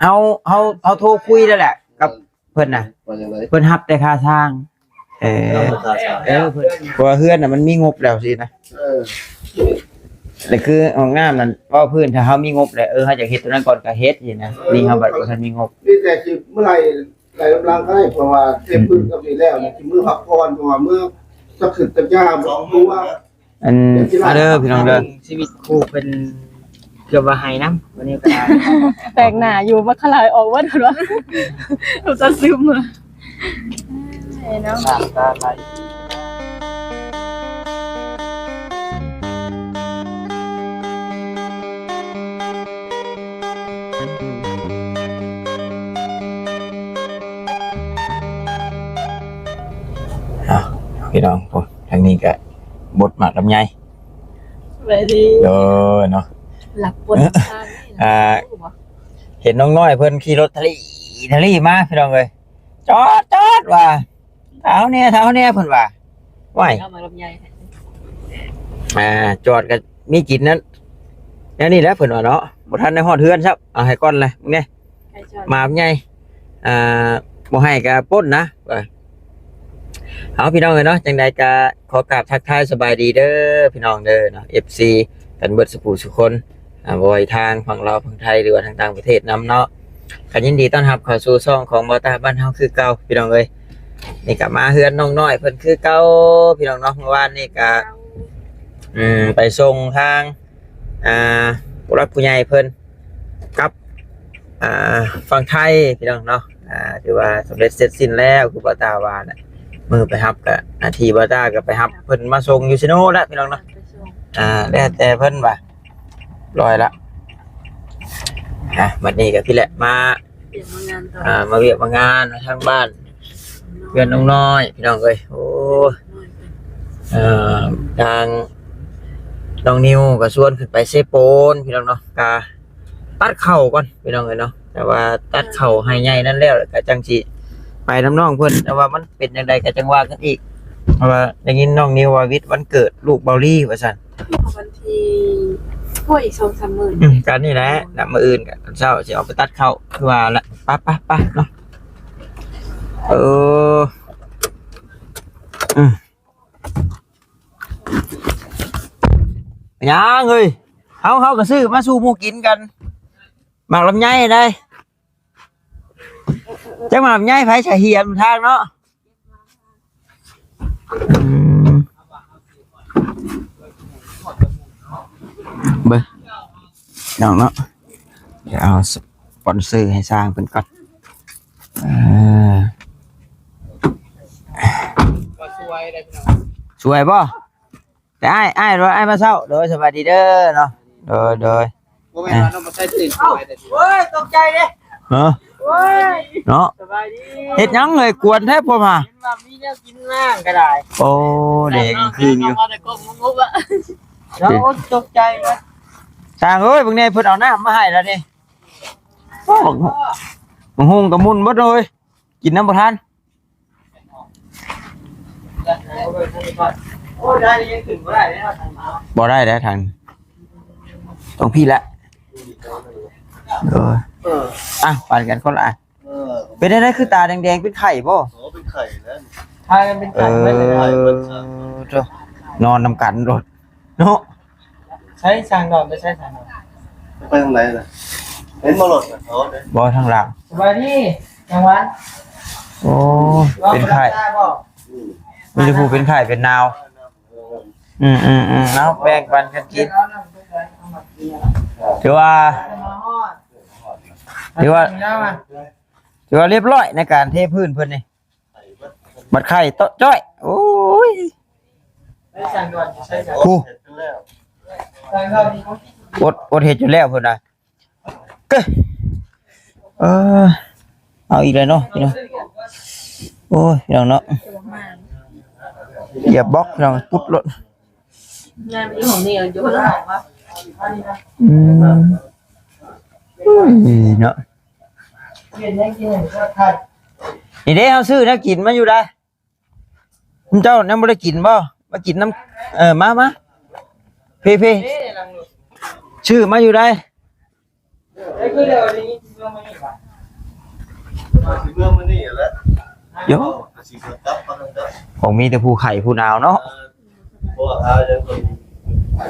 ເຮົາ ເຮົາ ເຮົາໂທຄຸຍແລ້ວແຫຼະກັບເພິ່ນນະ ວ່າຈັ່ງໃດ? ເພິ່ນຮັບແຕ່ຄ່າສ້າງ. ເອີ ເອີ ເພິ່ນ ເພາະວ່າເຮືອນນະມັນມີງົບແລ້ວຊີ້ນະ. ເອີ ແລ້ວຄືຫ້ອງນ້ຳນັ້ນ ເວົ້າພື້ນ ຖ້າເຮົາມີງົບແລ້ວ ເອີ ເຮົາຢາກເຮັດຕົວນັ້ນກ່ອນກໍເຮັດຊີ້ນະ. ນີ້ເຮົາບັດບໍ່ທັນມີງົບ ມີແຕ່ຊິເມື່ອໃດ ໄດ້ກຳລັງກໍໄດ້ ເພາະວ່າເທພື້ນກໍມີແລ້ວ ຊິມື້ພັກຜ່ອນ ເພາະວ່າມື້ຈັກຂຶ້ນຈັກຢາບໍ່ຮູ້ວ່າ ອັນ ມາເດີພີ່ນ້ອງເດີ ຊີວິດຄູ່ເພິ່ນເກືອບວ່າໄຫ້ນຳ ວັນນີ້ກໍ ແປກໜ້າຢູ່ ມາຄະລາຍອອກເບິດ ວ່າ ນ້ຳຕາຊຶມ ເນາະ ນ້ຳຕາໄຫຼ. ອ້າວ ພີ່ນ້ອງ ໂອ້ ທາງນີ້ກະບົດໝາກລຳໄຍ. ສະບາຍດີ ໂດຍເນາະ ຫຼັບປົນທາງນີ້ ອ່າ ເຫັນນ້ອງນ້ອຍເພິ່ນຂີ່ລົດທະລີທະລີມາ ພີ່ນ້ອງເອີຍ ຈອດ ຈອດວ່າ ຖ້າເຮົາແດ່ ຖ້າເຮົາແດ່ ເພິ່ນວ່າ ວ້າຍ ເອົາໝາກລຳໄຍ ອ່າ ຈອດກໍມີກິນນັ້ນ ແນວນີ້ແຫຼະ ເພິ່ນວ່າເນາະ ບໍ່ທັນໄດ້ຮອດເຮືອນຊ້ຳ ເອົາໃຫ້ກ່ອນແຫຼະ ເບິ່ງແດ່ ໝາກໃຫຍ່ ອ່າ ບໍ່ໃຫ້ກໍປົນນະ ວ່າ ເອົາ ພີ່ນ້ອງເອີຍເນາະ ຈັ່ງໃດກໍຂໍກາບທັກທາຍສະບາຍດີເດີ ພີ່ນ້ອງເດີເນາະ ເອັຟຊີ ກັນເບິດສູ່ຜູ້ສູ່ຄົນ ອ່າ ບໍ່ວ່າທາງຝັ່ງລາວ ຝັ່ງໄທ ຫຼືວ່າທາງຕ່າງປະເທດນຳເນາະ ກໍຍິນດີຕ້ອນຮັບເຂົ້າສູ່ຊ່ອງຂອງບ່າວຕາບ້ານເຮົາຄືເກົ່າ ພີ່ນ້ອງເອີຍ. ນີ້ກໍມາເຮືອນນ້ອງນ້ອຍເພິ່ນຄືເກົ່າ ພີ່ນ້ອງເນາະ ເມື່ອວານນີ້ກໍ ອືມ ໄປສົ່ງທາງ ອ່າ ຜູ້ຫຼັກຜູ້ໃຫຍ່ເພິ່ນກັບ ອ່າ ຝັ່ງໄທ ພີ່ນ້ອງເນາະ ອ່າ ຖືວ່າສຳເລັດເສັດສິ້ນແລ້ວ ຄືບ່າວຕາວ່ານະ ມື້ໄປຮັບກໍ ໜ້າທີ່ບ່າວຕາກໍໄປຮັບເພິ່ນມາສົ່ງຢູ່ເຊໂນແຫຼະ ພີ່ນ້ອງເນາະ ອ່າ ແລ້ວແຕ່ເພິ່ນວ່າ ລອຍລະ ອ່ະ ບັດນີ້ກໍພີ້ແຫຼະ ມາ ວຽກມາງານຕໍ່ ອ່າ ມາວຽກມາງານ ມາທາງບ້ານ ເຮືອນນ້ອງນ້ອຍ ພີ່ນ້ອງເອີຍ ໂອ້ ເອີ ທາງນ້ອງນິວກໍຊວນຂຶ້ນໄປເຊໂປນ ພີ່ນ້ອງເນາະ ກະຕັດເຂົ້າກ່ອນ ພີ່ນ້ອງເອີຍເນາະ ແຕ່ວ່າຕັດເຂົ້າໄຮ່ໃຫຍ່ນັ້ນແລ້ວ ແລ້ວກໍຈັ່ງຊິໄປນຳນ້ອງເພິ່ນ ແຕ່ວ່າມັນເປັນຈັ່ງໃດກໍຈັ່ງວ່າກັນອີກ ເພາະວ່າໄດ້ຍິນນ້ອງນິວວ່າວິດວັນເກີດລູກເບົາລີວ່າຊັ້ນ ວັນທີ ໂອ້ຍ ອີກສອງສາມມື້ ອືມ ກະນີ້ແຫຼະ ນຳມື້ອື່ນກະຕອນເຊົ້າຊິອອກໄປຕັດເຂົ້າ ຄືວ່າລະ ໄປໆໆເນາະ ເອີ ອືມ ຫຍັງເອີຍ ເຮົາ ເຮົາກໍຊື້ມາສູ່ໝູ່ກິນກັນ ໝາກລຳໄຍໄດ໋ ຈັກໝາກລຳໄຍໃຜສະຫຽມທາງເນາະ ອືມ ເບິ່ງ ນ້ອງເນາະ ດຽວເອົາສະປອນເຊີໃຫ້ຊ່າງເພິ່ນກ່ອນ ເອີ ຊ່ວຍບໍ່? ແຕ່ອ້າຍ ອ້າຍ ອ້າຍມາເຊົ້າ ໂດຍ ສະບາຍດີເດີເນາະ ໂດຍ ໂດຍ ບໍ່ແມ່ນວ່ານ້ອງບໍ່ໃສ່ຕື່ນ ເອົ້າ ສະບາຍເດີ ໂອ້ຍ ຕົກໃຈເດ້ ຮະ ໂອ້ຍ ເນາະ ສະບາຍດີ ເຮັດຫຍັງເອີຍ ກວນແທ້ພວກມາ ເຫັນວ່າມີແນວກິນນາງກໍໄດ້ ໂອ້ ແດງຄືນຢູ່ ມາແຕ່ກ້ອງງົບໆ ອະ ແລ້ວ ໂອ້ ຕົກໃຈເວີ້ຍ ຊ່າງເອີຍ ເບິ່ງແດ່ ເພິ່ນເອົານ້ຳມາໃຫ້ແລ້ວນີ້ ໂອ້ ບັກ ບັກຫຸ່ງກໍໝຸ່ນເບິດເລີຍ ກິນນ້ຳບໍ່ທັນ ບໍ່ໄດ້ແລ້ວທາງ ຕ້ອງພີ້ແຫຼະ ເອີ ເອີ ອ່ະ ປັນກັນຄົນລະອັນ ເອີ ເປັນໄດ້ ຄືຕາແດງໆ ເປັນໄຂ້ບໍ່? ອໍ ເປັນໄຂ້ແລ້ວ ພາກັນເປັນໄຂ້ ເອີ ເບິດ ໂທ້ ນອນນຳກັນໂລດ ເນາະ ໃຊ້ຊ່າງດອນ ໄປໃຊ້ຊ່າງດອນ ໄປທາງໃດລະ? ເຫັນບໍ່ລົດນະ ບໍ່ ທາງຫຼັງ ສະບາຍດີ ນາງຫວານ ໂອ້ ເປັນໄຂ້ ມີແຕ່ຜູ້ເປັນໄຂ້ເປັນໜາວ ອືມໆໆ ເອົາ ແບ່ງປັນກັນກິນ ຖືວ່າ ຖືວ່າ ຖືວ່າລຽບຮ້ອຍໃນການເທພື້ນເພິ່ນນີ້ ບັດໄຂ້ເຕາະຈ້ອຍ ໂອ້ຍ ຜູ້ ອົດ ອົດເຮັດຈົນແລ້ວເພິ່ນວ່າ ເອີ ເອີ ເອົາອີກແລ້ວເນາະ ພີ່ນ້ອງ ໂອ້ຍ ພີ່ນ້ອງເນາະ ຢຽບບລັອກ ພີ່ນ້ອງ ປຸດໂລດ ງານອີ່ຫ້ອງນີ້ຢູ່ຂ້າງຫຼັງວະ ອືມ ເນາະ ນີ້ເດ້ ເຮົາຊື້ແນວກິນມາຢູ່ໃດ ເຈົ້າຍັງບໍ່ໄດ້ກິນບໍ່? ມາກິນນຳ ເອີ ມາ ມາ ພີ້ ພີ້ ຊື້ມາຢູ່ໃດ ຊິເມືອມື້ນີ້ແຫຼະ ໂຢ ຊິກັບມາແລ້ວ ຄົງມີແຕ່ຜູ້ໄຂ້ຜູ້ໜາວເນາະ ເອີ ບໍ່ຫາຫຍັງກໍ ໄປ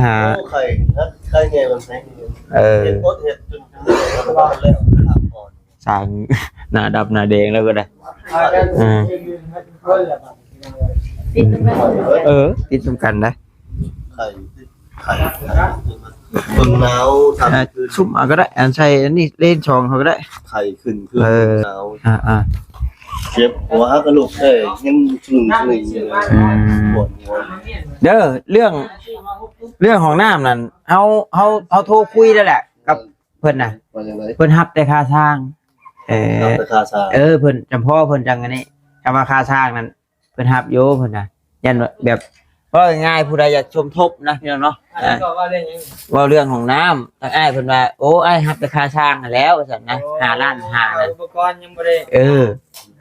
ຫາ ໂອ້ ໄຂ້ ໄຂ້ແນ່ມັນແພງ ເອີ ເຮັດອົດເຮັດຈົນ ຈົນແລ້ວ ພັກຜ່ອນ ສ້າງໜ້າດຳໜ້າແດງແລ້ວກໍໄດ້ ເອີ ຕິດນຳກັນ ເອີ ຕິດນຳກັນໄດ໋ ໄຂ້ ໄຂ້ ເບິ່ງໜາວ ອ່າ ຊຸມເອົາກໍໄດ້ ອັນໃສ່ອັນນີ້ເລນສອງເຮົາກໍໄດ້ ໄຂ້ຂຶ້ນ ຄື ເອີ ໜາວ ອ່າໆ ເຈັບຫົວ ຫາກະລຸກໄດ້ ຍັງສະລຶ້ງສະໜຶ່ງຢູ່ເລີຍ ອືມ ປວດຫົວ ເດີ ເລື່ອງ ເລື່ອງຫ້ອງນ້ຳນັ້ນ ເຮົາ ເຮົາ ເຮົາໂທຄຸຍແລ້ວແຫຼະ ກັບເພິ່ນນະ ວ່າຈັ່ງໃດ? ເພິ່ນຮັບແຕ່ຄ່າສ້າງ ເອີ ຮັບແຕ່ຄ່າສ້າງ ເອີ ເພິ່ນ ຈຳເພາະເພິ່ນຈັ່ງອັນນີ້ ຄຳວ່າຄ່າສ້າງນັ້ນ ເພິ່ນຮັບຢູ່ເພິ່ນນະ ຢ້ານແບບ ເວົ້າງ່າຍໆ ຜູ້ໃດຢາກສົມທົບນະພີ່ນ້ອງເນາະ ອັນນີ້ກໍເວົ້າເລື່ອງຫຍັງ? ເວົ້າເລື່ອງຫ້ອງນ້ຳ ທາງອ້າຍເພິ່ນວ່າ ໂອ້ ອ້າຍຮັບແຕ່ຄ່າສ້າງຫັ້ນແລ້ວ ວ່າຊັ້ນນະ ໂອ້ ຫ້າລ້ານຫ້ານັ້ນ ອຸປະກອນຍັງບໍ່ໄດ້ ເອີ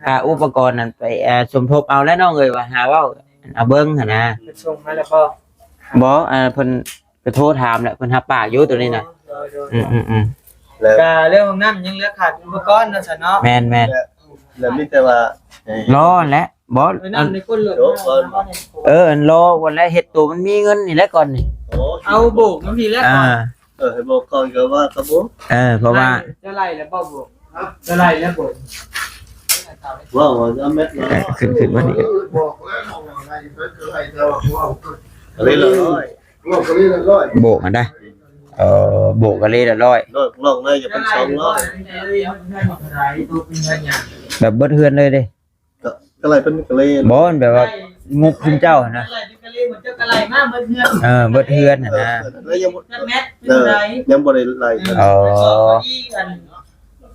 ຄ່າອຸປະກອນນັ້ນໄປ ເອີ ສົມທົບເອົາແຫຼະນ້ອງເອີຍ ວ່າຫາເວົ້າ ເອົາເບິ່ງຫັ້ນນະ ເພິ່ນສົ່ງມາແລ້ວບໍ່? ບໍ່ ເອີ ເພິ່ນ ກໍໂທຖາມແຫຼະ ເພິ່ນຮັບປາກຢູ່ໂຕນີ້ນະ ໂດຍໆ ອືມໆໆ ແລ້ວ ກະເລື່ອງຫ້ອງນ້ຳຍັງເຫຼືອຂາດອຸປະກອນເນາະ ຊັ້ນເນາະ ແມ່ນໆ ແລ້ວ ແລ້ວມີແຕ່ວ່າ ລໍຫັ້ນແຫຼະ ບໍ່ ເອີ ນ້ຳໃນກົ້ນລົດ ເອີ ອັນລໍກ່ອນແຫຼະ ເຮັດໂຕມັນມີເງິນນີ້ແຫຼະກ່ອນນີ້ ໂອ້ ເອົາໂບກມັນພີ້ແຫຼະກ່ອນ ອ່າ ເອີ ໃຫ້ໂບກກ່ອນກໍວ່າກໍໂບກ ເອີ ເພາະວ່າ ຈະໄລ່ແລ້ວບໍ່ໂບກ ຈະໄລ່ແລ້ວໂບກ ວ່າວ່າຈະເມັດລະ ເອີ ຂຶ້ນ ຂຶ້ນມານີ້ ບອກແລ້ວວ່າໄລ່ ເພິ່ນກໍໄລ່ ແຕ່ວ່າເວົ້າ ອັນນີ້ລະຮ້ອຍ ໂບກຫັ້ນໄດ໋ ເອີ ໂບກກະເລລະຮ້ອຍ ນອກ ນອກໃນຈະເປັນສອງຮ້ອຍ ແບບເບິດເຮືອນເລີຍເດ້ ກະ ກະໄລ່ເປັນກະເລ ບໍ່ ແບບວ່າງົບຊຸມເຈົ້າຫັ້ນນະ ກະໄລ່ເປັນກະເລ ເຈົ້າກະໄລ່ມາເບິດເຮືອນ ເອີ ເບິດເຮືອນຫັ້ນນະ ເອີ ແລ້ວຍັງບໍ່ ຈັກແມັດ ເອີ ເທົ່າໃດ ຍັງບໍ່ໄດ້ໄລ່ ອໍ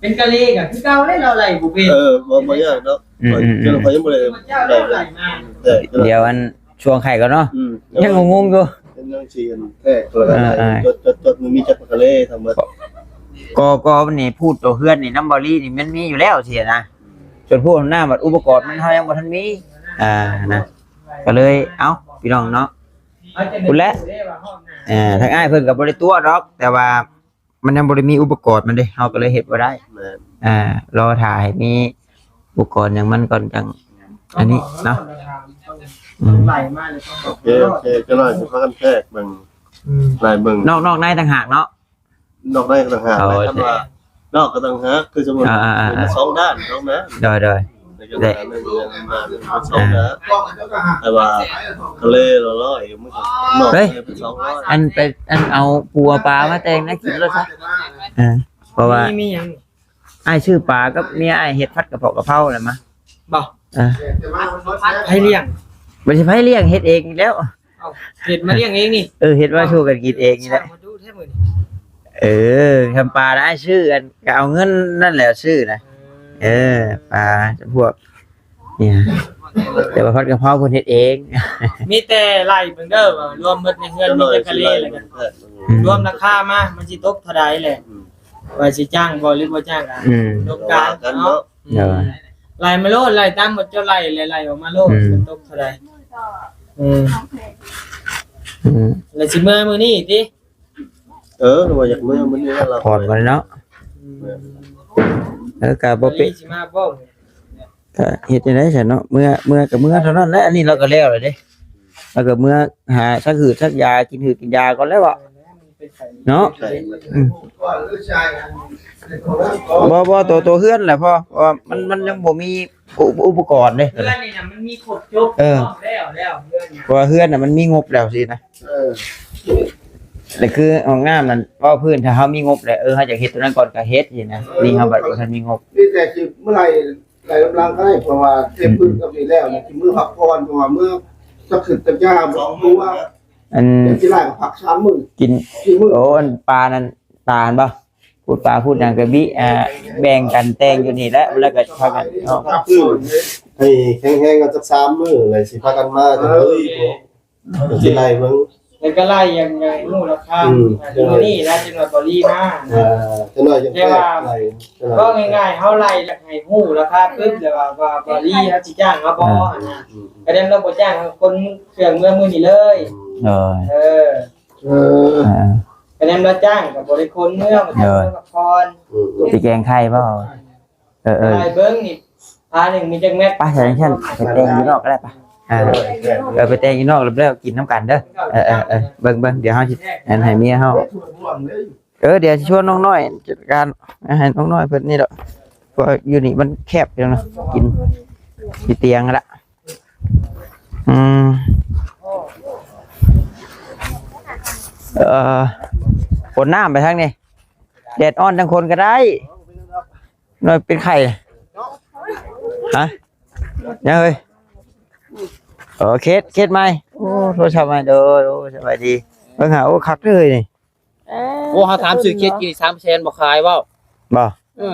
ເປັນກະເລກະຄືເກົ່າເດ້ ເຮົາໄລ່ບໍ່ເປັນ ເອີ ບໍ່ ບໍ່ຍາກດອກ ອືມໆໆ ຂ້ອຍຍັງບໍ່ໄດ້ໄລ່ ເຈົ້າໄລ່ມາ ເອີ ດຽວອັນ ຊ່ວງໄຂ້ກ່ອນເນາະ ອືມ ຍັງງົງໆຢູ່ ຍັງຊິອັນແທກ ແລ້ວກໍໄລ່ ອ່າໆ ຈົດໆໆ ມັນມີຈັກກະເລທັງໝົດ ກໍ ກໍນີ້ພູດໂຕເຮືອນນີ້ນຳເບົາລີນີ້ມັນມີຢູ່ແລ້ວຊີ້ນະ ສ່ວນພວກນ້ຳບັດອຸປະກອນມັນເຮົາຍັງບໍ່ທັນມີ ອ່າ ນະ ກໍເລີຍ ເອົ້າ ພີ່ນ້ອງເນາະ ພຸ້ນແຫຼະ ເອີ ທາງອ້າຍເພິ່ນກໍບໍ່ໄດ້ຕົວະດອກ ແຕ່ວ່າ ມັນຍັງບໍ່ໄດ້ມີອຸປະກອນມັນເດ້ ເຮົາກໍເລີຍເຮັດບໍ່ໄດ້ ແມ່ນ ອ່າ ລໍຖ້າໃຫ້ມີອຸປະກອນຫຍັງມັນກ່ອນຈັ່ງ ອັນນີ້ເນາະ ອືມ ໄລ່ມາເລີຍ ໂອເຄ ໂອເຄ ຈັກໜ້ອຍຊິພາກັນແທກເບິ່ງ ອືມ ໄລ່ເບິ່ງ ນອກ ນອກໃນຕ່າງຫາກເນາະ ນອກໃນຕ່າງຫາກ ໂອ້ຍ ຄັນວ່ານອກກໍຕ່າງຫາກ ຄືສົມມຸດ ອ່າໆໆ ເປັນສອງດ້ານ ສອງດ້ານ ໂດຍໆ ແຕ່ ແຕ່ວ່າທະເລລະຮ້ອຍ ມັນກໍນອກ ເຮີ້ຍ ເປັນສອງຮ້ອຍ ອັນໄປ ອັນເອົາປູເອົາປາມາແຕ່ງນະກິນໂລດຊະ ເອີ ເພາະວ່າ ມີ ມີຫຍັງ? ອ້າຍຊື້ປາກັບເມຍອ້າຍເຮັດຜັດກະເພາະກະເພົາແຫຼະມາ ບໍ່ ເອີ ໃຜລ້ຽງ? ບໍ່ໃຊ່ໃຜລ້ຽງ ເຮັດເອງນີ້ແຫຼ້ວ ເອົ້າ ເຮັດມາລ້ຽງເອງນີ້ ເອີ ເຮັດມາສູ່ກັນກິນເອງນີ້ແຫຼະ ເອີ ຄຳປານະອ້າຍຊື້ ອັນ ກໍເອົາເງິນນັ້ນແຫຼະຊື້ນະ ເອີ ປາຈຳພວກ ນີ້ ແຕ່ວ່າຜັດກະເພົາເພິ່ນເຮັດເອງ ມີແຕ່ໄລ່ເບິ່ງເດີ ວ່າລວມເບິດໃນເຮືອນມີຈັກກະເລ ແລ້ວກໍ ອືມ ລວມລາຄາມາ ມັນຊິຕົກເທົ່າໃດແຫຼະ ອືມ ວ່າຊິຈ້າງບໍ່ ຫຼືບໍ່ຈ້າງ ອືມ ລົມກັນເນາະ ໂດຍ ອືມ ໄລ່ມາໂລດ ໄລ່ຕາມໝົດ ເຈົ້າໄລ່ ໄລ່ອອກມາໂລດ ອືມ ມັນຕົກເທົ່າໃດ ອືມ ອືມ ແລ້ວຊິເມືອມື້ນີ້ຕິ ເອີ ວ່າຢາກເມືອມື້ນີ້ລະ ຜ່ອນກ່ອນເນາະ ອືມ ເອີ ກະບໍ່ເປັນ ຊິມາບໍ່ ກະເຮັດຈັ່ງໃດຊັ້ນເນາະ ເມືອ ເມືອກະເມືອເທົ່ານັ້ນແຫຼະ ອັນນີ້ລາວກະແລ້ວແລ້ວເດ້ ລາວກະເມືອຫາສັກຫືດສັກຢາ ກິນຫືດກິນຢາກ່ອນແລ້ວເນາະ ອືມ ບໍ່ ບໍ່ ໂຕ ໂຕເຮືອນແຫຼະພໍ່ ເພາະວ່າມັນ ມັນຍັງບໍ່ມີ ອຸ ອຸປະກອນເດ້ ເຮືອນນີ້ນະມັນມີຄົບຈົບ ເອີ ແລ້ວ ແລ້ວເຮືອນນີ້ ເພາະວ່າເຮືອນນະມັນມີງົບແລ້ວຊີ້ນະ ເອີ ແຕ່ຄືຫ້ອງນ້ຳນັ້ນ ເວົ້າພື້ນ ຖ້າເຮົາມີງົບແລ້ວ ເອີ ເຮົາຢາກເຮັດຕົວນັ້ນກ່ອນກໍເຮັດຊີ້ນະ ນີ້ເຮົາບັດບໍ່ທັນມີງົບ ມີແຕ່ຊິເມື່ອໃດ ໄດ້ກຳລັງກໍໄດ້ ເພາະວ່າເຮັດພື້ນກັບນີ້ແລ້ວ ອືມ ຊິມື້ພັກຜ່ອນ ເພາະວ່າມື້ສັກສິດກັນຍາບໍ່ຮູ້ວ່າ ອັນ ຊິໄດ້ກໍພັກສາມມື້ ກິນ ສີ່ມື້ ໂອ້ ອັນປານັ້ນ ປາຫັ້ນບໍ່ ພູດປາພູດຫຍັງກໍບິ ອ່າ ແບ່ງກັນແຕ່ງຢູ່ນີ້ແຫຼະ ແລ້ວກໍພາກັນເນາະ ໃຫ້ແຂງແຮງກັນຈັກສາມມື້ ແລ້ວຊິພາກັນມາ ເອີ ເອີຍ ຊິໄລ່ເບິ່ງ ແລ້ວກໍໄລ່ຢ່າງ ຢ່າງຮູ້ລາຄາ ອືມ ມື້ນີ້ນະ ຈັ່ງວ່າບໍລີມາ ເອີ ຈັກໜ້ອຍຈັ່ງ ແຕ່ວ່າ ໄລ່ ກໍງ່າຍໆ ເຮົາໄລ່ຢາກໃຫ້ຮູ້ລາຄາປຶບ ແລ້ວວ່າ ວ່າບໍລີເຮົາຊິຈ້າງເຮົາບໍ່ ອືມ ຫັ້ນນະ ອືມ ກະແມ່ນວ່າບໍ່ຈ້າງ ຄົນເຄື່ອງເມືອມື້ນີ້ເລີຍ ອືມ ເອີ ເອີ ອ່າ ກະແນມລາວຈ້າງກໍບໍ່ໄດ້ຄົນເມືອງ ເອີ ພັກຜ່ອນ ອືມ ຊິແກງໄຂ່ບໍ່? ເອີໆ ໄປເບິ່ງນີ້ ພາໜຶ່ງມີຈັກແມັດ? ໄປ ຖ້າຈັ່ງຊັ້ນໄປແຕ່ງຢູ່ນອກກໍໄດ້ປະ ເອີ ເອີ ໄປແຕ່ງຢູ່ນອກແລ້ວກິນນຳກັນເດີ ເອີໆ ເບິ່ງໆ ດຽວເຮົາຊິ ອັນ ໃຫ້ເມຍເຮົາ ເອີ ດຽວຊິຊວນນ້ອງນ້ອຍຈັດການ ໃຫ້ນ້ອງນ້ອຍເພິ່ນນີ້ດອກ ເພາະຢູ່ນີ້ມັນແຄບຢູ່ເນາະ ກິນຢູ່ຕຽງຫັ້ນລະ ອືມ ເອີ ຂົນນ້ຳໄປທາງນີ້ ແດດອ່ອນຈັ່ງຂົນກໍໄດ້ ນ້ອຍເປັນໄຂ້ ຮະ ຍັງເອີຍ ເອີ ເຄສ ເຄສໃໝ່ ໂອ້ ໂທລະສັບໃໝ່ ໂດຍ ໂອ້ ສະບາຍດີ ເບິ່ງຫາ ໂອ້ ຄັກເລີຍນີ້ ເອີ ໂອ້ ເຮົາຖາມຊື້ເຄສກິນສາມແສນບໍ່ຂາຍເວົ້າ ບໍ່? ເອີ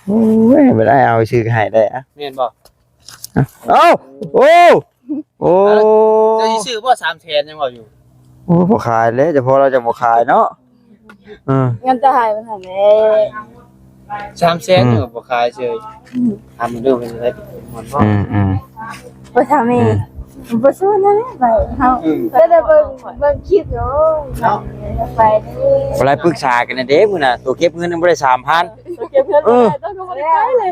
ໂອ້ຍ ບໍ່ໄດ້ເອົາຊື້ໃຫ້ໄດ້ອະ ແມ່ນບໍ່? ເອົ້າ ໂອ້ ໂອ້ ເຈົ້າຊິຊື້ບໍ່ ສາມແສນຍັງເວົ້າຢູ່ ໂອ້ ບໍ່ຂາຍແລ້ວ ເຈົ້າພໍ່ລາວຈະບໍ່ຂາຍເນາະ ເອີ ເງິນຈະໃຫ້ມັນຫັ້ນແຫຼະ ສາມແສນ ອືມ ຍັງບໍ່ຂາຍເຊີຍ ອືມ ຖາມເດີເປັນໄດ ມ່ວນບໍ່? ອືມໆ ບໍ່ທຳນີ້ ອືມ ບໍ່ຊວນນະ ໄປເຮົາ ອືມ ກໍໄດ້ເບິ່ງ ເບິ່ງຄລິບຢູ່ເນາະ ໄປນີ້ ບໍ່ໄດ້ປຶກສາກັນແດ່ມື້ນະ ໂຕເກັບເງິນຍັງບໍ່ໄດ້ສາມພັນ ໂຕເກັບເງິນ ເອີ ບໍ່ໄດ້ ຕ້ອງ ຕ້ອງໄປເລີຍ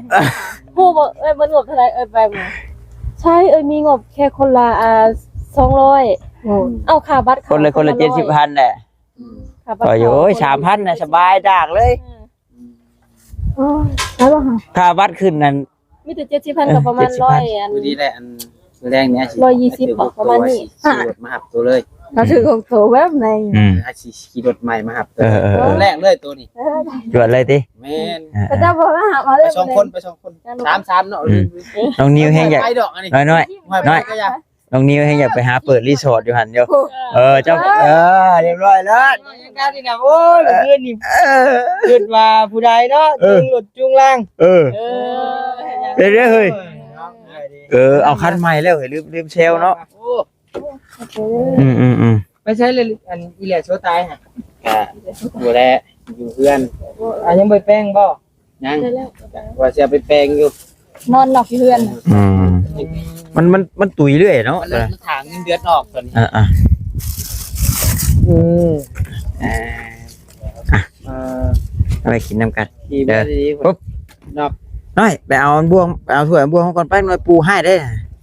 ຮູ້ບໍ່ເອີຍ ມັນງົບເທົ່າໃດເອີຍ ໄປມື້ ໃຊ່ ເອີຍ ມີງົບແຄ່ຄົນລະ ອ່າ ສອງຮ້ອຍ ໂອ້ ເອົາຄ່າບັດ ຄົນລະ ຄົນລະເຈັດສິບພັນແຫຼະ ອືມ ຄ່າບັດ ຂ້ອຍຢູ່ ໂອ້ຍ ສາມພັນນະ ສະບາຍດາກເລີຍ ອືມ ໂອ້ຍ ໄດ້ບໍ່ຫະ ຄ່າບັດຂຶ້ນນັ້ນ ມີແຕ່ເຈັດສິບພັນ ກໍປະມານຮ້ອຍ ເອີ ເຈັດສິບພັນ ອັນ ມື້ນີ້ແຫຼະ ອັນ ແລງນີ້ຊິ ຮ້ອຍຍີ່ສິບ ປະມານນີ້ ຊິຂີ່ລົດມາຮັບໂຕເລີຍ ເຮົາຖືກຫົກໂຕແບບໃດ ອືມ ອາ ຊິຂີ່ລົດໃໝ່ມາຮັບໂຕ ເອີໆໆ ແລກເລີຍໂຕນີ້ ເອີ ຈວດເລີຍຕິ ແມ່ນ ເອີໆ ເຂົາເຈົ້າບໍ່ມາຫາເຮົາເລີຍ ໄປສອງຄົນ ໄປສອງຄົນ ສາມ ສາມເນາະ ອືມ ນ້ອງນິວແຮງຢາກ ໄປດອກອັນນີ້ ນ້ອຍໆ ນ້ອຍ ນ້ອຍ ນ້ອງນິວແຮງຢາກໄປຫາເປີດຣີສອດຢູ່ຫັ້ນຢູ່ ເອີ ເຈົ້າ ເອີ ລຽບຮ້ອຍແລ້ວ ບັນຍາກາດນີ້ນະ ໂອ້ຍ ເມື່ອຄືນນີ້ ເອີ ຄິດວ່າຜູ້ໃດເນາະ ເອີ ຈູງລົດຈູງລາງ ເອີ ເອີ ເປັນເດ້ເຮີ້ຍ ເອີ ເອົາຄັນໃໝ່ແລ້ວເຮີ້ຍ ລືມ ລືມແຊວເນາະ ໂອ້ ອືມໆໆ ໄປໃສລະ ອັນອີແຫຼໂຊຕາຍຫະ ກະບໍ່ແລ ຢູ່ເຮືອນ ອ່າ ຍັງບໍ່ໄດ້ແປງບໍ່? ຍັງ ວ່າຊິເອົາໄປແປງຢູ່ ນອນນອກຢູ່ເຮືອນ ອືມ ມັນ ມັນ ມັນຕຸຍເລື້ອຍເນາະ ມັນ ມັນຖາງເງິນເດືອນອອກຕອນນີ້ ເອີໆ ອືມ ອ່າ ອ່ະ ເອີ ເອົາໄປກິນນຳກັນ ດີ ເດີ ດີ ປຸບ ເນາະ ນ້ອຍ ໄປເອົາອັນບ່ວງ ໄປເອົາຖ້ວຍອັນບ່ວງກ່ອນ ໄປ ນ້ອຍ ປູຮ້າຍເດ້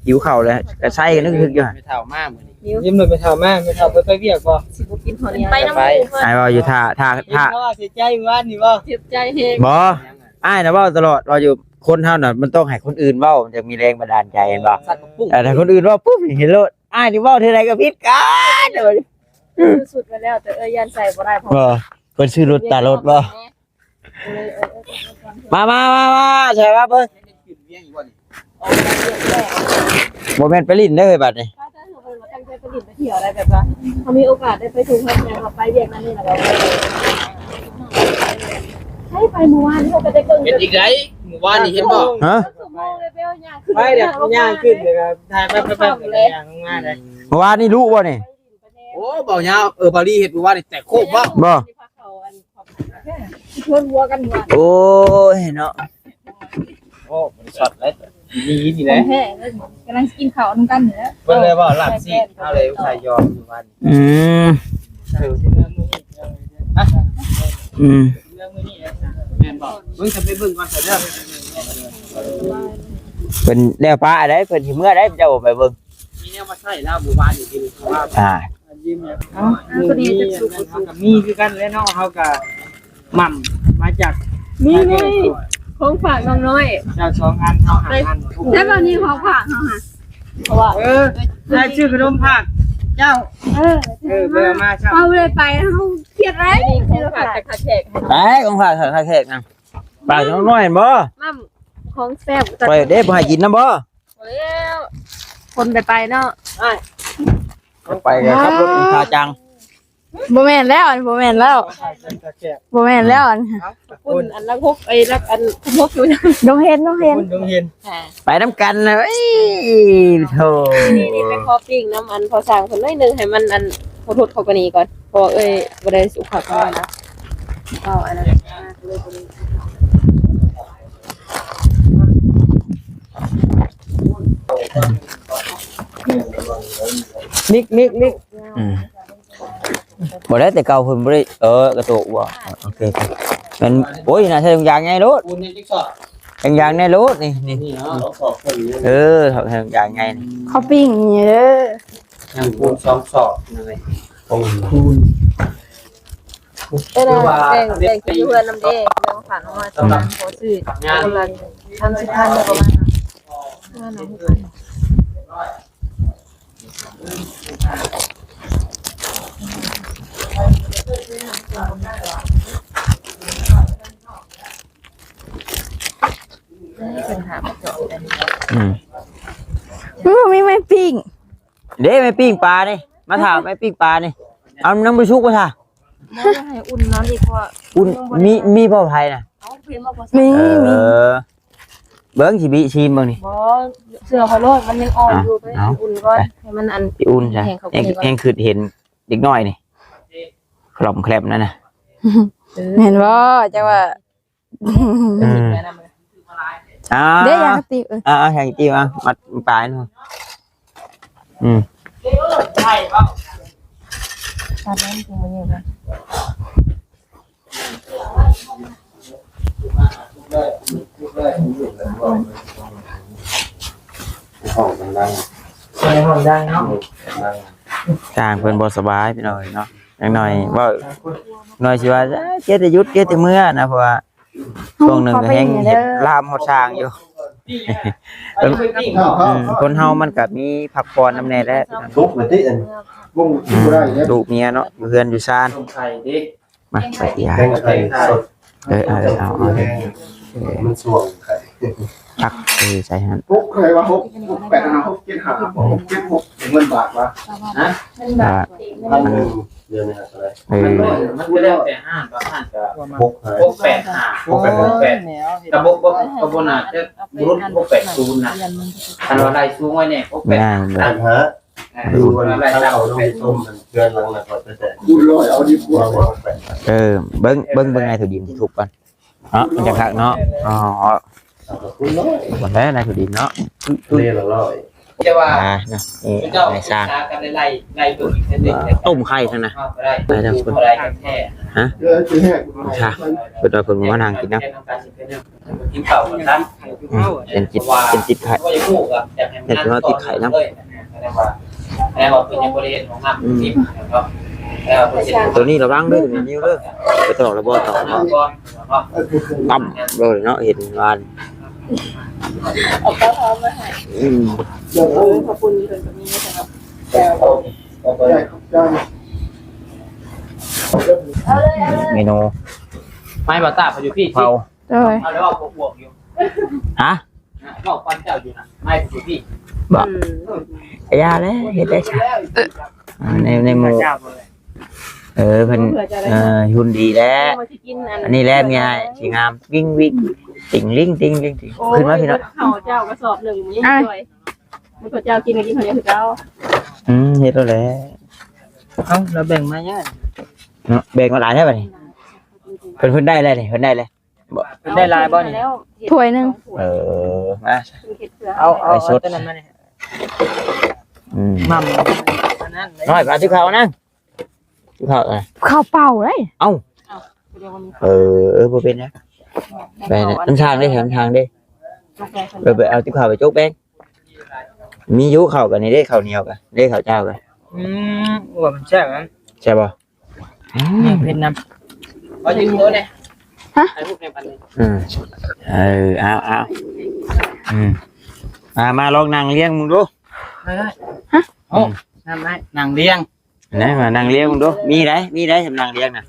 ຫິວເຂົ້າແລ້ວ ກະໄຊກັນນຶກໆຢູ່ ໄປເຖົ້າມາມື້ນີ້ ຍິ້ມເລີຍ ໄປເຖົ້າມາ ໄປເຖົ້າ ໄປ ໄປວຽກບໍ່? ຊິບໍ່ກິນເຂົ້າໜຽວ ໄປນຳໝູ່ ອ້າຍເວົ້າຢູ່ ຖ້າ ຖ້າ ຖ້າ ເຫັນເຂົາວ່າເສຍໃຈມື້ວານນີ້ບໍ່? ເສຍໃຈແຮງ ບໍ່ ອ້າຍນະເວົ້າຕະຫຼອດ ເວົ້າຢູ່ ຄົນເຮົານະ ມັນຕ້ອງໃຫ້ຄົນອື່ນເວົ້າ ມັນຈະມີແຮງບັນດານໃຈ ເຫັນບໍ່? ເອີ ຖ້າຄົນອື່ນເວົ້າປຸບ ເຫັນໂລດ ອ້າຍນີ້ເວົ້າເທື່ອໃດກໍຜິດກັນ ຊື້ຊຸດໄວ້ແລ້ວ ແຕ່ເອື້ອຍຢ້ານໃສ່ບໍ່ໄດ້ ເພາະ ບໍ່ ເພິ່ນຊື້ລົດຕາລົດບໍ່? ມາ ມາ ມາ ມາ ໃສ່ມາເບິ່ງ ບໍ່ແມ່ນໄປຫຼິ້ນເດີເຮີ້ຍ ບາດນີ້ ຕັ້ງໃຈໄປຫຼິ້ນໄປທ່ຽວໄດ້ ແບບວ່າເຮົາມີໂອກາດໄດ້ໄປທົ່ງໄປແສງ ເຮົາໄປວຽກນັ້ນນີ້ ແລ້ວກໍໃຫ້ໄປມື້ວານນີ້ ເຮົາກໍໄດ້ເບິ່ງ ເຮັດອີກໄດ໋ ມື້ວານນີ້ເຫັນບໍ່? ຮະ? ໄປແບບຍ່າງຂຶ້ນ ແລ້ວກໍຖ່າຍໄປ ໄປ ໄປ ຍ່າງລົງມາໄດ໋ ມື້ວານນີ້ລຸບໍ່ນີ້? ໂອ້ ເບົາຍາວ ເອີ ເບົາລີເຮັດມື້ວານນີ້ແຕກໂຄກບໍ່? ບໍ່ ຊວນຫົວກັນວ່າ ໂອ້ຍເນາະ ໂອ້ ມັນຊັດເລີຍ ດີນີ້ແຫຼະ ຂອງແທ້ເລີຍ ກຳລັງຊິກິນເຂົ້ານຳກັນນີ້ແຫຼະ ເພິ່ນເລີຍວ່າລາບຊີ້ນ ເຮົາເລີຍອຸດສ່າຍຢອມຢູ່ບ້ານ ອືມ ເອີ ຊິເລີ່ມມື້ນີ້ ຮະ ອືມ ເລີ່ມມື້ນີ້ແມ່ນບໍ່? ເບິ່ງ ຈະໄປເບິ່ງກ່ອນເດີ ເພິ່ນແລ້ວປະໄດ໋ ເພິ່ນຊິເມືອໄດ໋ ເຈົ້າບໍ່ໄປເບິ່ງ ມີແນວມາໃສ່ລາວໝູ່ບ້ານນີ້ ທີ່ວ່າ ອ່າ ເອົາ ຕົວນີ້ຈະສຸກບໍ່ສຸກ ກໍມີຄືກັນແຫຼະເນາະ ເຮົາກໍໝ່ຳມາຈາກ ນີ້ໄງ ຂອງຝາກນ້ອງນ້ອຍ ເຈົ້າສອງອັນ ເຮົາຫ້າອັນ ແຕ່ວ່ານີ້ຂອງຝາກເຮົາຫະ ເພາະວ່າ ເອີ ໄດ້ຊື້ຂະໜົມຝາກເຈົ້າ ເອີ ເອີ ບໍ່ໄດ້ມາຊ້ຳ ເຮົາບໍ່ໄດ້ໄປ ເຮົາຄຽດໄດ້ ຂອງຝາກຈາກຂ້າແຂກ ໄປ ຂອງຝາກຈາກຂ້າແຂກນະ ຝາກນ້ອງນ້ອຍເຫັນບໍ່? ໝ່ຳຂອງແຊບ ຂ້ອຍເດ້ ບໍ່ໃຫ້ກິນນຳບໍ່? ແລ້ວ ຄົນໄປໄປເນາະ ໄປກໍຂັບລົດອີກຄ່າຈັງ ບໍ່ແມ່ນແລ້ວ ອັນນີ້ບໍ່ແມ່ນແລ້ວ ບໍ່ແມ່ນແລ້ວ ອັນ ຄຸນອັນລັກຫົກ ເອີຍ ລັກອັນຄຸນຫົກຢູ່ ດົງເຫັນ ດົງເຫັນ ດົງເຫັນ ໄປນຳກັນນະ ເອີຍ ໂທ້ ນີ້ ນີ້ ໄປຂໍປີ້ງນຳອັນພໍ່ຊ່າງເພິ່ນໜ້ອຍໜຶ່ງ ໃຫ້ມັນອັນ ຂໍໂທດເຂົາກະນີ້ກ່ອນ ເພາະວ່າເອີຍບໍ່ໄດ້ສຸຂະພາບນະ ເອົາອັນນັ້ນ ມິກ ມິກ ມິກ ອືມ ບໍ່ໄດ້ ແຕ່ເກົ່າເພິ່ນບໍ່ໄດ້ ເອີ ກະໂຕະບໍ່? ໂອເຄ ໂອເຄ ແມ່ນ. ໂອ້ຍ ໜ້າໃສ່ຖົງຢາງໃຫຍ່ໂລດ ປູນນີ້ຈັກສອບ? ຖົງຢາງໃຫຍ່ໂລດ ນີ້ ນີ້ ນີ້ເນາະ ສອບເພິ່ນນີ້ ເອີ ຖົງຢາງໃຫຍ່ນີ້ ເຂົາປີ້ງນີ້ເດີ ຍັງປູນສອງສອບ ໂອ້ ຄູນ ເອີ ແບ່ງ ແບ່ງກິນຢູ່ເຮືອນນຳເດ້ ນ້ອງຝາກນ້ອງມາສຳລັບ ຂໍຊື້ຄົນລະສາມສິບພັນ ແລ້ວກໍມາ ອືມ ໂອ້ ມີໄມ້ປີ້ງ ເດ້ ໄມ້ປີ້ງປານີ້ ມາຖ້າໄມ້ປີ້ງປານີ້ ເອົາ ຍັງບໍ່ສຸກບໍ່ຖ້າ ບໍ່ ໃຫ້ອຸ່ນນອນອີກ ເພາະວ່າ ອຸ່ນ ມີ ມີບໍ່ໄຟນະ? ມີ ເອີ ມີ ເບິ່ງຊິບິຊີມເບິ່ງນີ້ ບໍ່ ເຊື່ອຂ້ອຍໂລດ ມັນຍັງອ່ອນຢູ່ ໄປ ເອົາ ອຸ່ນກ່ອນ ໄປ ໃຫ້ມັນອັນ ຊິອຸ່ນຊະ ແຮງ ແຮງຄຶດເຫັນເດັກນ້ອຍນີ້ ຄລອມແຄລມນັ້ນນະ ເອີ ແມ່ນບໍ່ ເຈົ້າວ່າ ອືມ ອ່າ ເດ້ ຢາກະຕິ ເອີ ອ່າ ຢາກະຕິ ອ່າ ມັດປາຍເນາະ ອືມ ຫ້ອງດັງໆ ໃນຫ້ອງດັງເນາະ ທາງເພິ່ນບໍ່ສະບາຍ ພີ່ນ້ອງເອີຍເນາະ ຢ່າງໜ້ອຍເວົ້າ ໜ້ອຍຊິວ່າ ເຈັດແຕ່ຢຸດ ເຈັດແຕ່ເມືອນະ ເພາະວ່າ ຊ່ວງໜຶ່ງກໍແຮງເຮັດລາມຮອດຊ່າງຢູ່ ເອີ ອືມ ຄົນເຮົາມັນກໍມີພັກຜ່ອນນຳແດ່ແຫຼະ ທຸກແລ້ວຕິ ອັນ ອືມ ລູກເມຍເນາະ ຢູ່ເຮືອນຢູ່ຊານ ມາ ໄປຢາ ແກງໄກ່ສົດ ເອີ ເອົາ ເອົາ ເອົາ ມັນຊ່ວງໄຂ່ ຜັກ ເອີ ໃສ່ຫັ້ນ ຫົກ ໃຜວ່າຫົກ ຫົກແປດຫ້າ ຫົກເຈັດຫ້າ ຫົກເຈັດຫົກ ເງິນບາດວະ ຮະ ເງິນບາດ ພັນໜຶ່ງ ດຽວນີ້ເທົ່າໃດ ເອີ ມັນ ມັນກໍແລ້ວແຕ່ຮ້ານ ບາງຮ້ານກໍ ຫົກ ຫົກແປດຫ້າ ຫົກແປດຫ້າ ກໍບໍ່ ບໍ່ ກໍບໍ່ໜ້າຈະຫຼຸດ ຫົກແປດສູນນະ ຄັນວ່າໄລ່ສູງໄວ້ແນ່ ຫົກແປດຫ້າ ແມ່ນ ອັນຫາ ເອີ ຢູ່ອັນທາງເຂົ້າໂຮງເຮັດສົ້ມ ອັນເຮືອນຫຼັງນັ້ນກໍແຕ່ ຄູນຮ້ອຍເອົາດີກວ່າ ເອີ ເບິ່ງ ເບິ່ງ ເບິ່ງໃນຖົງດິນທີ່ທຸບກ່ອນ ເນາະ ມັນຈະຄັກເນາະ ອໍ ເອົາກັບຄູນຮ້ອຍ ໝົດແລ້ວນາຍຜູ້ດິນເນາະ ເລລະຮ້ອຍ ແຕ່ວ່າ ອ່າ ນະ ນີ້ ເຈົ້າ ນາຍຊ່າງ ສຶກສາກັນໄລ່ ໄລ່ເບິ່ງອີກເທື່ອໜຶ່ງ ຕົ້ມໄຂ່ຊັ້ນນະ ໄດ້ ໄດ້ເນາະ ເພິ່ນ ເທົ່າໃດກັນແທ້ ຮະ ເອີ ຊິແຮກ ຄ່ະ ເພິ່ນວ່າເພິ່ນບໍ່ມານັ່ງກິນນຳ ກິນເຂົ້າກັນຊະ ອືມ ເປັນຈິດ ເປັນຈິດໄຂ່ ເຮັດໃຫ້ເຮົາຕິດໄຂ່ນຳ ແສດງວ່າ ແສດງວ່າເພິ່ນຍັງບໍ່ໄດ້ເຮັດຫ້ອງນ້ຳ ອືມ ເນາະ ແຕ່ວ່າເພິ່ນເຮັດ ໂຕນີ້ລະວັງເດີ ນີ້ເດີ ໄປຕອກລະບໍ່ຕອກເນາະ ຕຳໂລດເນາະ ເຫັນວ່າ ເອົາເຕົ້າຫອມມາໃຫ້ ອືມ ເອີ ຂອບຄຸນເພິ່ນກໍມີເນາະ ແຕ່ ເມນູ ໄມ້ບ່າວຕາເຂົາຢູ່ພີ້ ເຜົາ ໂດຍ ເອົາແລ້ວເວົ້າບວກໆຢູ່ ຮະ ເວົ້າກ່ອນເຈົ້າຢູ່ນະ ໄມ້ຢູ່ພີ້ ບໍ່ ອືມ ຢ່າແຫຼະ ເຮັດໄດ້ຊະ ເອີ ອ່າ ໃນ ໃນໝູ່ ເຈົ້າບໍ່ແຫຼະ ເອີ ເພິ່ນ ເອີ ຫຸ່ນດີແຫຼະ ອັນນີ້ແຫຼະເມຍອ້າຍ ຊິງາມ ວິ້ງວິ້ງ ຕິ່ງລິ້ງ ຕິ່ງລິ້ງ ຕິ່ງ ໂອ້ຍ ຂຶ້ນມາພີ່ນ້ອງ ເຂົ້າເຈົ້າກະສອບໜຶ່ງ ມື້ນີ້ ອ່ະ ຊ່ວຍ ມື້ເຂົາເຈົ້າກິນກໍກິນເຂົ້າໜຽວຄືເກົ່າ ອືມ ເຮັດແລ້ວແຫຼະ ເອົ້າ ລາວແບ່ງມາຍັງ ເນາະ ແບ່ງມາຫຼາຍແທ້ບາດນີ້ ເພິ່ນ ເພິ່ນໄດ້ແລ້ວນີ້ ເພິ່ນໄດ້ແລ້ວ ບໍ່ ໄດ້ຫຼາຍບໍ່ນີ້? ຖ້ວຍໜຶ່ງ ເອີ ມາ ເອົາ ເອົາ ເອົາຕົວນັ້ນມານີ້ ອືມ ໝ່ຳອັນນັ້ນ ນ້ອຍ ເອົາຕິບເຂົ້ານະ ຕິບເຂົ້າ ເອີ ເຂົ້າເປົ່າເດ້ ເອົ້າ ເອີ ເອີ ບໍ່ເປັນຫຍັງ ໄປນຳທາງເດ້ ນຳທາງເດ້ ເອີ ໄປເອົາຕິບເຂົ້າໄປໂຈກແປ້ງ ມີຢູ່ເຂົ້າກັນນີ້ເດ້ ເຂົ້າໜຽວກັນເດ້ ເຂົ້າເຈົ້າກັນ ອືມ ວ່າມັນແຊບນະ ແຊບບໍ່? ອືມ ເຜັດນຳ ຂໍຢືມໂທແດ່ ຮະ ຖ່າຍຮູບໃນພັນໜຶ່ງ ອືມ ເອີ ເອົາ ເອົາ ອືມ ອ່າ ມາລອງນັ່ງລຽງເບິ່ງດູ ໄດ້ ໄດ້ ຮະ ໂອ້ ອືມ ນັ້ນໄດ້ ນັ່ງລຽງ ນັ້ນວ່ານັ່ງລຽງເບິ່ງດູ ມີໄດ໋ ມີໄດ໋ ນັ່ງລຽງນະ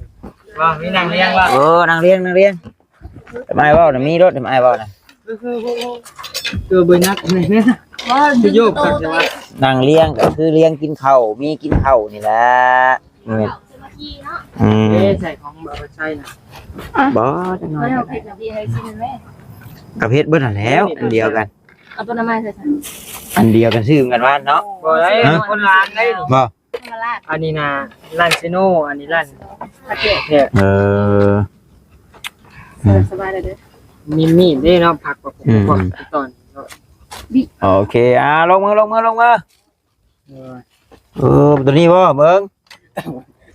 ວ່າມີນັ່ງລຽງວ່າ ໂອ້ ນັ່ງລຽງ ນັ່ງລຽງ ທຳໄມເວົ້ານະ ມີໂລດ ທຳໄມເວົ້ານະ ຄື ຄື ຄື ຄືບໍ່ນັກນີ້ ຄືໂຍກກັນ ນັ່ງລຽງກໍຄືລຽງກິນເຂົ້າ ມີກິນເຂົ້ານີ້ແຫຼະ ແມ່ນ ອືມ ເອີ ໃສ່ຂອງບໍ່ໄດ້ໃສ່ນະ ບໍ່ ຈັກໜ້ອຍ ເຮັດນະພີ່ ໃຫ້ຊິມແມ່ ກໍເຮັດເບິດຫັ້ນແຫຼ້ວ ອັນດຽວກັນ ເອົາຕົວນັ້ນມາໃສ່ ອັນດຽວກັນ ຊື້ກັນວານເນາະ ບໍ່ໄດ້ ຮະ ຄົນລາວໄດ໋ ບໍ່ ອັນນີ້ນະ ຮ້ານເຊໂນ ອັນນີ້ຮ້ານ ເອີ ສະບາຍເດີ ມີມີດເດ້ເນາະ ຜັກປະກົງ ອືມ ຕອນ ໂອເຄ ອ່າ ລົງມື ລົງມື ລົງມື ເອີ ເອີ ຕົວນີ້ບໍ່ ເບິ່ງ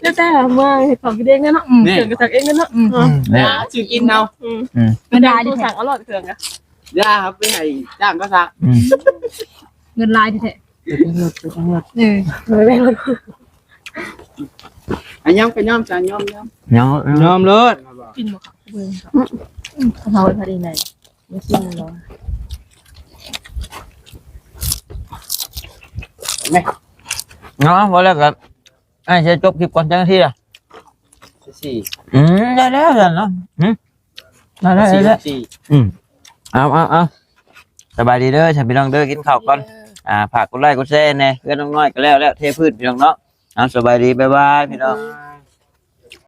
ແລ້ວແຕ່ເມື່ອເຮັດຂອງກິນເອງເນາະ ອືມ ແມ່ນ ເຄື່ອງກໍສັກເອງເນາະ ອືມ ອືມ ແມ່ນ ຊື້ກິນເຮົາ ອືມ ອືມ ມັນໄດ້ເດ້ ສັ່ງອະຫຼອດເຄື່ອງກະ ຢ່າເຮົາໄປໃຫ້ຈ້າງເຂົາສັກ ອືມ ເງິນຫຼາຍແທ້ໆ ໄປທາງລົດ ໄປທາງລົດ ເອີ ໄປແບ່ງ ອ່ະ ຍອມກໍຍອມ ຈ້າງຍອມ ຍອມ ຍອມ ຍອມໂລດ ກິນບໍ່ເຂົ້າ ເບິ່ງເຂົ້າ ອືມ ເຂົ້າໄປພໍດີແມ່ນ ບໍ່ຊິມບໍ່ ແມ່ ເນາະ ບໍ່ແລ້ວກໍ ອ້າຍຊິຈົບຄລິບກ່ອນ ຈັກນາທີລະ ສິບສີ່ ອືມ ໄດ້ແລ້ວຊັ້ນເນາະ ຫື ໄດ້ແລ້ວ ສິບສີ່ ໄດ້ແລ້ວ ອືມ ເອົາ ເອົາ ເອົາ ສະບາຍດີເດີ ທ່ານພີ່ນ້ອງເດີ ກິນເຂົ້າກ່ອນ ອ່າ ຝາກກົດໄລກົດແຊແດ່ ເຮືອນນ້ອງນ້ອຍກໍແລ້ວ ແລ້ວເທພື້ນພີ່ນ້ອງເນາະ ເອົາ ສະບາຍດີ ບາຍບາຍ ພີ່ນ້ອງ.